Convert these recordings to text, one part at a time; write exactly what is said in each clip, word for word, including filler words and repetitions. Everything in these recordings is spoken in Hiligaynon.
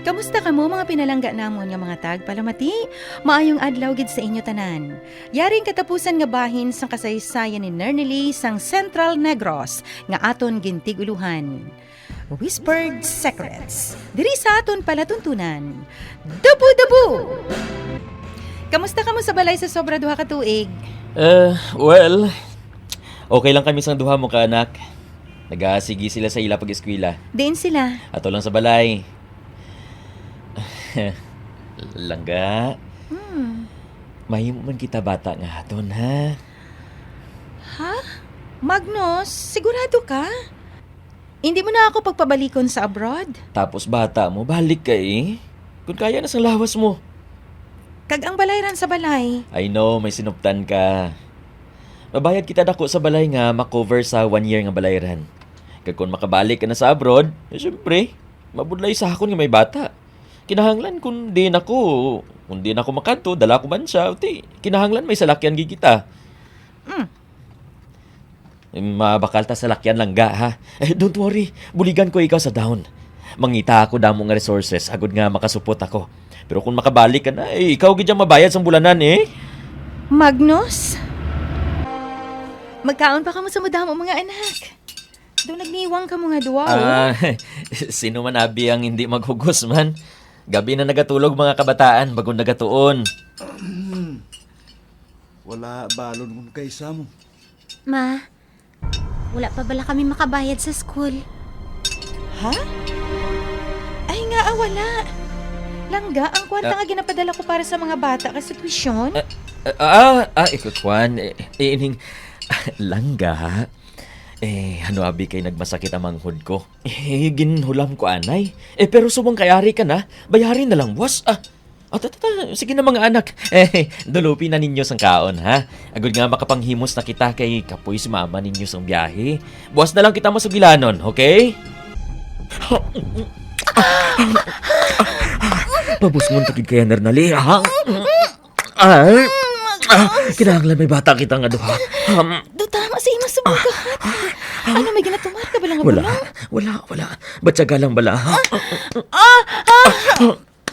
Kamusta kamo, mga pinalangga namon nga mga tagpalamati? Maayong adlaw gid sa inyo tanan. Yari ang katapusan nga bahin sang kasaysayan ni Nernelie sang Central Negros nga aton gintig-uluhan. Whispered Secrets. Diri sa aton palatuntunan, Dabu-Dabu! Kamusta kamo sa balay sa sobra duha ka tuig? Eh, well, okay lang kami sang duha mo ka anak. Nagasigi sila sa ila pag-eskwela. Diin sila? Ato lang sa balay. Langga. Hmm. Mahimo man kita bata nga aton, ha? Ha? Magnus, sigurado ka? Hindi mo na ako pagpabalikon sa abroad? Tapos bata mo, balik ka eh. Kung kaya na sang lawas mo. Kag ang balayran sa balay? I know, may sinuptan ka. Mabayad kita dako sa balay nga makover sa one year nga balayran. Kag kung makabalik ka na sa abroad, eh, syempre, mabudlay sa akon nga may bata. Kinahanglan kung di na ko, kung di na ko makadto, dala ko man siya, uti, kinahanglan may salakyan gid kita. Mm. Mabakal ta salakyan, Langga, ha? Eh, don't worry, buligan ko ikaw sa down. Mangita ako damo nga resources agod nga makasupot ako. Pero kung makabalik ka na, eh, ikaw gid ang mabayad sang bulanan, eh. Magnus? Magkaon pa kamo sa madamo, mga anak. Daw nagniwang kamo nga duwa, oh. Ah, sino man abi ang hindi maghugos man? Gabi na nagatulog, mga kabataan, bago nagatuon. Wala balon kung kay sa mo. Ma, wala pa bala kami makabayad sa school? Ha? Ay nga, ah, wala. Langga, ang kwarta Ah. nga ginapadala ko para sa mga bata ka sa tuition? Ah, ah, ah, ah, ikot, Juan. Eh, eh, ining, Langga, eh, ano abi kay nagmasakit ang manghod ko? Eh, ginhulam ko anay. Eh, pero subong kay ari ka na, bayari na lang, boss. Ah, ah, ta, ta, ta, sige na, mga anak. Eh, dulupi na ninyo sang kaon, ha? Agod nga makapanghimos na kita kay kapoy si mama ninyo sang biyahe. Buwas na lang kita masugilanon, okay? Pabusngon ta gid kaya, Nernali, ha? Ah, ah, kinahanglan may bata kita nga duha. Um, Dutama sa imo subugat. Ano, may ginatumar ka bala nga Wala, bulong? Wala, wala. Batyaga lang bala, ha? Ah! Ah!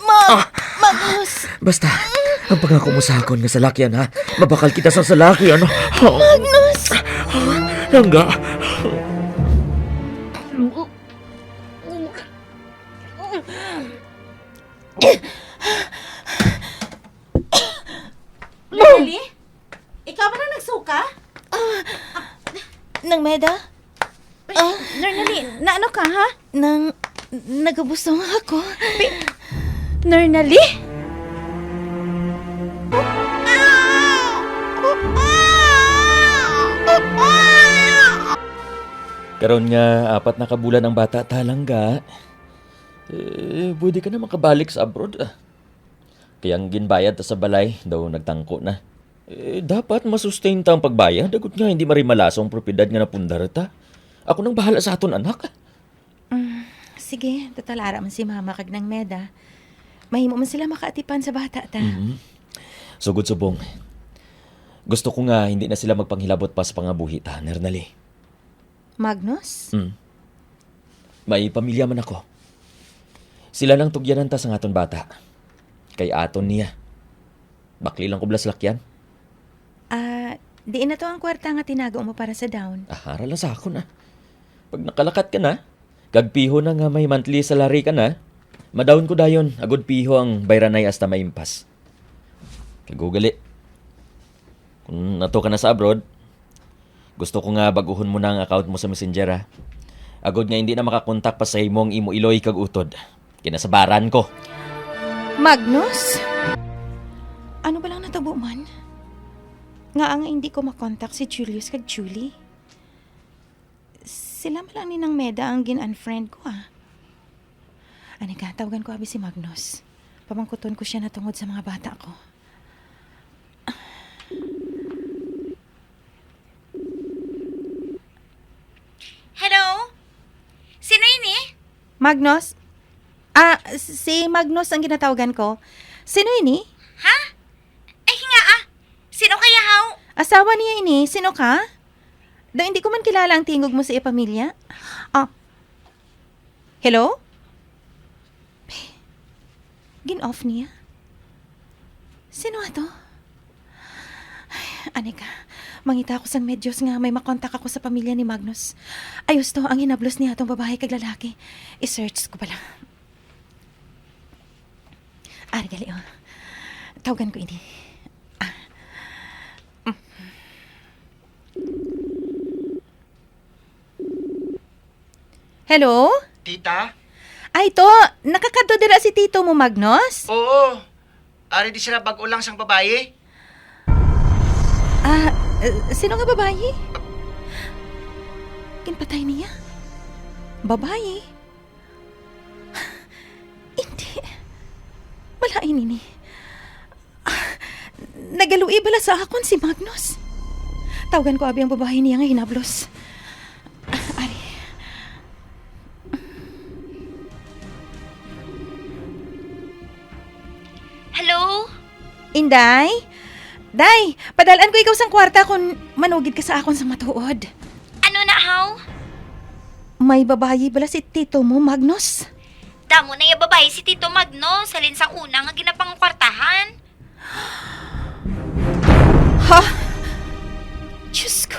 Ma-, Magnus! Basta, ang pangako mo sa akon nga salakyan, ha? Mabakal kita sa salakyan. Magnus! Langga. Natalie? Ikaw ba na nagsuka? Ah, Nang Meda? Ah, Nernali, naano ka, ha? Nang nagabusong ako. Pi-, Nernali? Karon nga apat na ka bulan ang bata ta, Langga, eh, pwede ka na makabalik sa abroad, ah. Kay ang ginbayad ta sa balay daw nagtangko na. Eh, dapat masustain ta ang pagbayad, agod nga hindi marimalas ang propiedad nga napundar ta. Ako nang bahala sa aton anak. Mm, sige, total ara man si Mama kag Nang Meda. Mahimo man sila makaatipan sa bata ta. Mhm. Sugod subong, gusto ko nga hindi na sila magpanghilabot pa sa pangabuhi ta, Nernali. Magnus? Mm. May pamilya man ako. Sila nang tugyanan ta sang aton bata. Kay aton niya. Bakli lang ko bala salakyan. Ah, diin na to ang kwarta nga tinago mo para sa down? Ah, ara lang sa akon, ah. Pag nakalakat ka na, kag piho na nga may monthly salary ka na, ma-down ko dayon, agod piho ang bayranay hasta maimpas. Kag ugali, kung ato ka na sa abroad, gusto ko nga bag-uhon mo na ang account mo sa Messenger, ha? Agod nga hindi na makakontak pa sa imo ang imo iloy kag utod. Kinasabaran ko. Magnus? Ano ba lang natabo man? Nga ang hindi ko makontak si Julius kag Julie? Sila man lang ni Nang Meda ang gin-unfriend ko, ah. Ani ka, tawagan ko abi si Magnus. Pamangkuton ko siya na tungod sa mga bata ko. Hello? Sino ini? Magnus? Ah, si Magnus ang ginatawagan ko. Sino ini? Ha? Ay, nga ah. Sino kaya haw? Asawa niya ini. Sino ka? Daw hindi ko man kilala ang tingog mo sa iya pamilya. Ah. Hello? Gin-off niya? Sino ato? Ay, ani ka, mangita ako sang medyos nga may makontak ako sa pamilya ni Magnus. Ayos to ang hinablos ni atong babayi kag lalaki. I-search ko bala. Ari gali, oh. Tawgan ko ini. Ah. Mm. Hello? Tita? Ay, to, nakakadto dira si tito mo, Magnus? Oo. Ari di sila bag-o lang sang babayi. Ah, eh, sino nga babayi? Ginpatay niya? Babayi? Hindi. Malain ini. Ah, nagaluoy bala sa akon si Magnus. Tawgan ko abi ang babayi niya nga hinablos. Ah, ari. Hello? Inday? Day, padal-an ko ikaw sang kwarta kon manugid ka sa akon sang matuod. Ano na, haw? May babayi bala si tito mo, Magnus? Damo na ya babayi si Tito Magnus, halin sang una nga ginapangkwartahan. Ha? Diyos ko.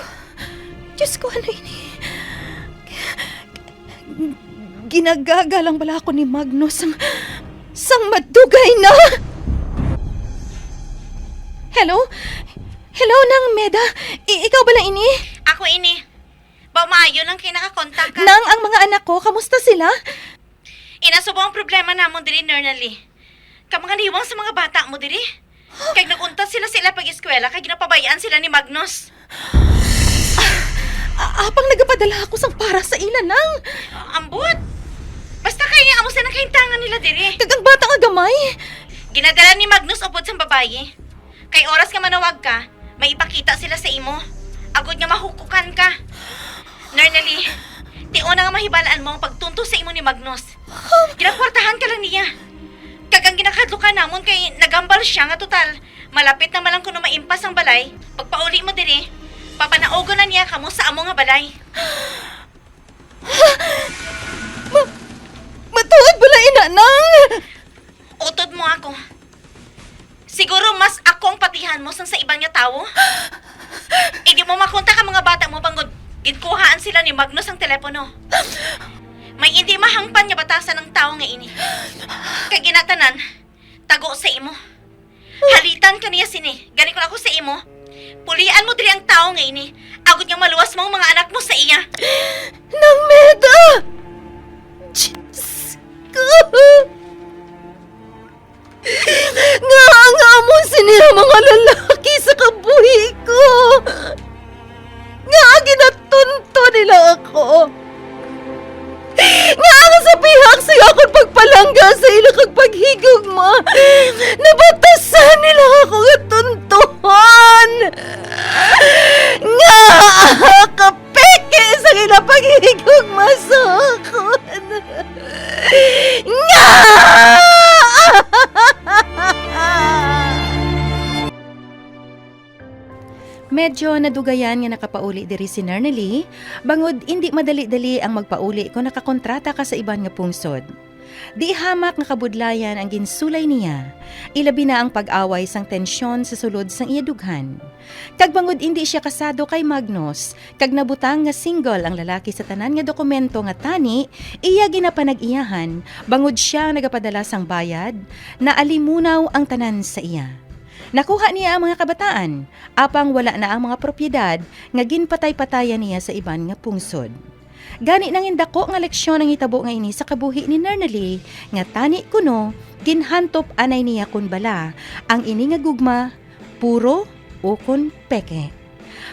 Diyos ko, ano ini? Ginagaga lang bala ako ni Magnus sang, sang madugay na. Hello? Hello, Nang Meda? I-, ikaw bala ini? Ako ini. Ba, maayo lang kay nakakontak ka. Nang, ang mga anak ko, kamusta sila? Ina, subong ang problema namon diri, Nernalie. Ka mga liwang sa mga bata mo diri. Kay nag-untat sila sa ila pag-eskwela kay ginapabay-an sila ni Magnus. Ah, ah, apang nagapadala ako sang para sa ila, Nang. Ah, ambot. Basta kay amo sa nakahintangan nila diri. Kag ang bata nga gamay. Ginadala ni Magnus upod sang babayi. Kay oras nga manawag ka, may ipakita sila sa imo. Agod nga mahukukan ka. Nernalie, tion na nga mahibal-an mo ang pagtunto sa imo ni Magnus. Ginakwartahan ka lang niya. Kag ang ginakahadlukan namon kay nagambal sia nga total malapit na man lang kuno maimpas ang balay, pagpauli mo diri, papanaugon na niya kamo sa amo nga balay. Ma-, matuod bala ina, Nang? Utod mo ako. Siguro mas ako ang patihan mo sang sa iban nga tawo. Indi mo makontak ang mga bata mo bangod ginkuhaan sila ni Magnus ang telepono. May indi mahangpan nga batasan ang tawo nga ini. Kag ina tanan, tago sa imo. Halitan ka niya sini. Gani kon ako sa imo, pulian mo diri ang tawo nga ini, agod nga maluwas mo ang mga anak mo sa iya. Nang Meda! Diyos ko! Ngaa nga amo sini ang mga lalaki sa kabuhi ko? Ngaa ginatunto nila ako? Ngaa nga sa pihak sa akon pagpalangga sa ila kag paghigugma, nabatasan nila ako nga tuntuhon? Ngaa ka peke sa ila paghigugma sa akon? Nga! Medyo nadugayan nga nakapauli diri si Nernalie, bangod indi madali-dali ang magpauli kon nakakontrata ka sa iban nga pungsod. Di hamak nga kabudlayan ang ginsulay niya, ilabi na ang pag-away sang tensyon sa sulod sang iya dughan. Kag bangod indi sia kasado kay Magnus, kag nabutang nga single ang lalaki sa tanan nga dokumento nga tani iya ginapanag-iyahan, bangod sia ang nagapadala sang bayad, naalimunaw ang tanan sa iya. Nakuha niya ang mga kabataan, apang wala na ang mga propiedad nga ginpatay-patayan niya sa iban nga pungsod. Gani, nangin dako nga leksyon ang hitabo nga ini sa kabuhi ni Nernalie, nga tani kuno ginhantop anay niya kon bala ang ini nga gugma puro ukon peke.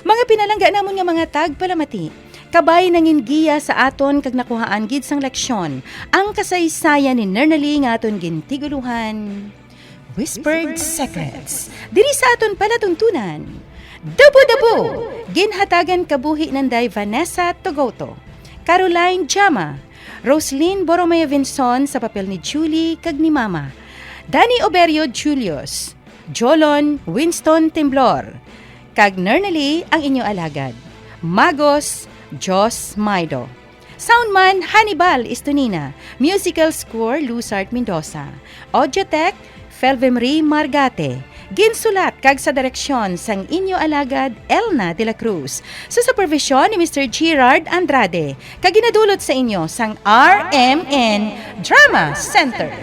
Mga pinalangga namon nga mga tagpalamati, kabay nangin giya sa aton kag nakuhaan gid sang leksyon ang kasaysayan ni Nernalie nga aton gintiguluhan Whispered Secrets, diri sa aton palatuntunan. Dabo-dabo, ginhatagan kabuhi nanday Vanessa Togoto, Caroline Jama, Roslyn Borromeo Vinson sa papel ni Julie kag ni Mama, Danny Oberio Julius, Jolon Winston Temblor, kag Nernalie ang inyo alagad, Magos Jos Maido. Soundman, Hannibal Istonina. Musical score, Luzard Mendoza. Audio tech, Felvemry Margate. Ginsulat kag sa direksyon sang inyo alagad, Elna de la Cruz. Sa supervision ni Mister Gerard Andrade. Kag ginadulot sa inyo sang R M N Drama Center.